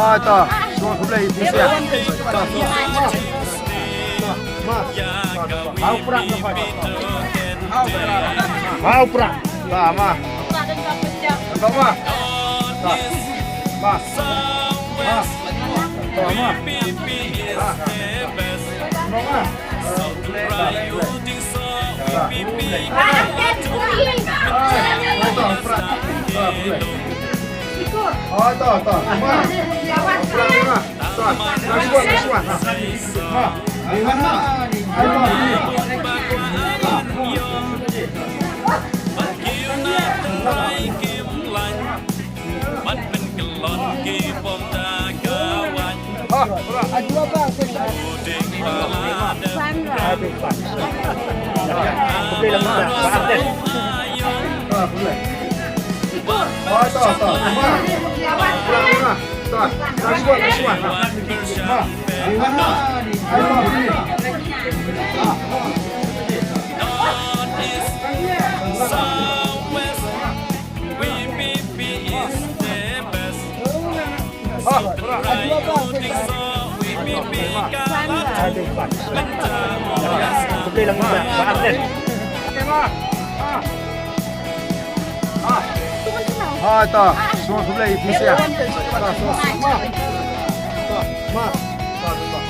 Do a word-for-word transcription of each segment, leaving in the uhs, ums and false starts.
Ah, to. Shuwa khublei, pisa. Hau prak. Hau prak. Ta, ma. Ta, ma. Ta. Ma. Ma. Ta, ma. Ma. Ma. Ha, ta. Shuwa khublei, pisa.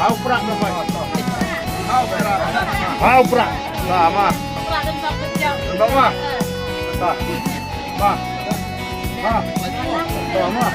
Hau prak, hau prak. Ta, ma. Ta, ma. Ma. Ma. Ta, ma.